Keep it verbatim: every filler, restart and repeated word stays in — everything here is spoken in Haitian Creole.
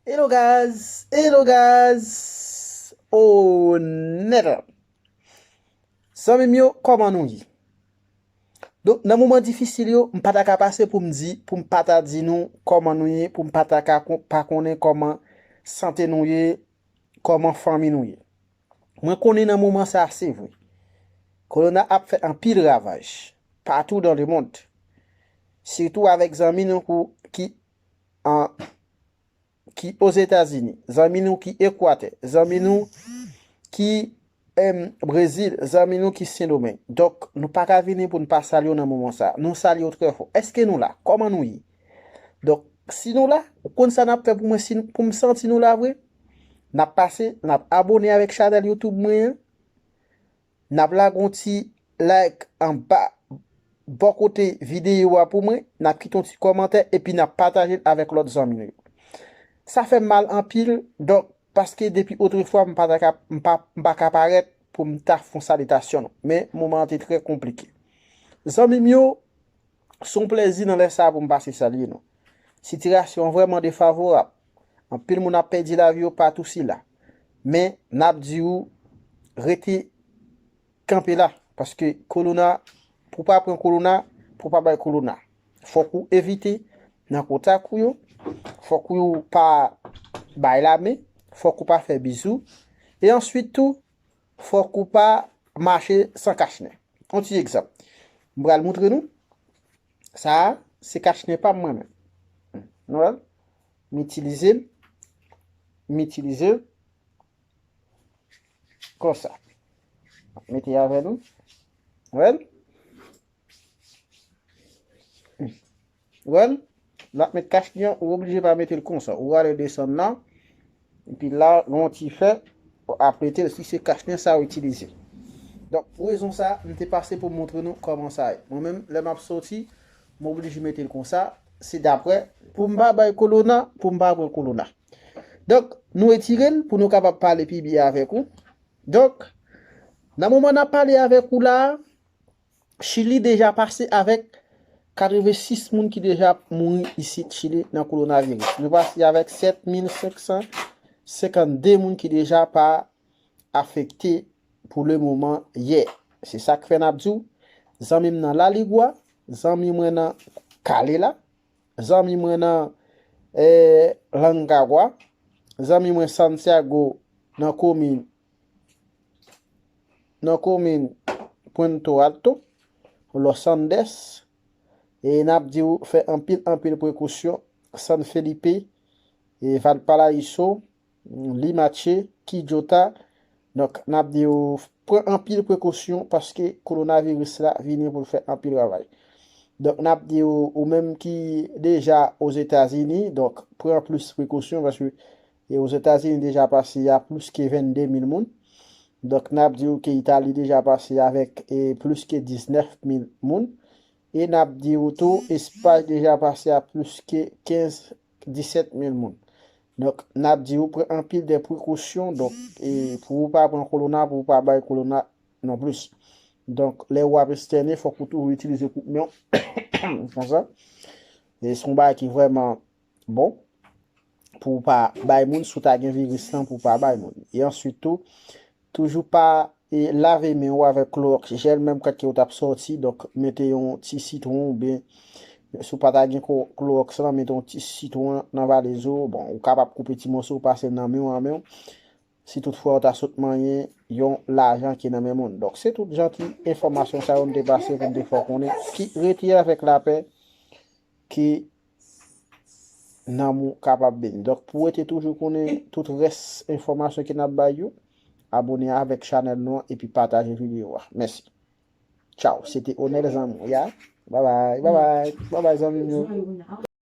Hello guys, hello guys. Oh, nèt. Zanmi m yo, kòman nou ye? Donk, nan moman difisil yo, m pa ta ka pase pou m di, pou m pa ta di nou kòman nou ye, pou m pa ta ka kon- pa konnen kòman sante nou ye, kòman fanmi nou ye. Mwen konnen nan moman sa, se vre, kolona ap fè anpil ravaj patou dans le monde. Sitou avèk zanmi nou kou- ki an ki Ozetazini, zanmi nou ki Ekwatè, zanmi nou ki em, Brezil, zanmi nou ki Sendomeng. Donk, nou pa ka vini pou n pa salye w nan moman sa. Nou salye w trè fò. Èske nou la? Kòman nou ye? Donk, si nou la, ou konn sa n ap fè pou mwen, si, pou m santi nou la vre? N ap pase, n ap abone avèk chanèl YouTube mwen an. N ap lage yon ti like anba bò kote videyo a pou mwen, n ap kite yon ti kòmantè epi n ap pataje l avèk lòt zanmi nou yo. Sa fè m mal anpil, donk, paske depi otrefwa m pa ta ka, m pa, m pa ka parèt pou m ta fè yon salitasyon, non. Men, moman an te trè konplike. Zanmi m yo, se yon plèzi nan lè sa a pou m pase salye nou. Sitiyasyon an vrèman defavorab. Anpil moun ap pèdi lavi yo patou sila. Men, n ap di w, rete kanpe la. Paske kolona, pou w pa pran kolona, pou w pa bay kolona. Fòk ou evite nan kontak ou yo. Fòk ou pa bay lamen. Fòk ou pa fè bizou. E answit tou, fòk ou pa mache san kachnen. Yon ti egzanp. M pral montre nou. Sa a, se kachnen pa m mwen menm. Nou wè l? M itilize l. M itilize l. Konsa. Mete avè nou. Wè l? Wè l? L ap met kachnen an, ou oblije pa mete l konsa. Ou rale desann la. Epi la, gen yon ti fè, ou ap rete l si se kachnen sa ou itilize. Donk, pou rezon sa, m te pase pou m montre nou kòman sa ye. Mwen menm, lè m ap soti, m oblije mete l konsa. Se daprè, pou m pa bay kolona, pou m pa pran kolona. Donk, nou etire l pou nou kapab pale pi byen avèk ou. Donk, nan moman n ap pale avèk ou la a, Chili deja pase avèk katrevensis moun ki deja mouri isit Chili nan kowonaviris. Nou pase avèk sèt mil senk san senkannde moun ki deja pa afekte pou le moman yè. Se sa k fè n ap di w, zanmi m nan Laligwa, zanmi mwen nan Kalela, zanmi mwen nan, eh, Rancagua, zanmi mwen Santiago nan komin, nan komin Puerto Alto, Los Andes, e n ap di w fè anpil, anpil prekosyon, San Felipe, e Valparaíso, Limache, Quillota. Donk, n ap di w pran anpil prekosyon paske kowonaviris la vini pou l fè anpil ravaj. Donk, n ap di w, ou menm ki deja Ozetazini, donk, pran plis prekosyon paske e Ozetazini deja pase a plis ke vennde mil moun. Donk, n ap di w ke Itali deja pase avèk e plis ke diznèf mil moun. E n ap di w tou, Espay deja pase a plis ke kenz, disèt mil moun. Donk, n ap di w pran anpil de prekosyon. Donk, e pou w pa pran kolona, pou w pa bay kolona non plis. Donk, lè w ap estène, fòk ou toujou itilize koup men w. Konsa. E se yon bagay ki vrèman bon pou w pa bay moun, si w ta gen viris lan, pou w pa bay moun. E answit tou, toujou pa e lave men w avèk klowòks jèl, menm kòt ke w t ap sòti. Donk, mete yon ti sitwon oubyen, si w pa ta gen ko- klowòks lan, mete yon ti sitwon nan valez ou. Bon, ou kapab koupe ti moso, pase l nan men w, an men w. Si toutfwa w ta sot manyen yon lajan ki nan men moun. Donk, se tout jan ti enfòmasyon sa yo m te pase pou m te fè w konnen. Ki rete avèk lapè, ki nanm ou kapab beni. Donk, pou w rete toujou konnen tout rès enfòmasyon ke n ap bay yo, abone avèk chanèl nou an epi pataje videyo a. Mèsi. Tchaw, se te Onèl Zanmi w, ya. Babay, babay, babay, zanmi m yo.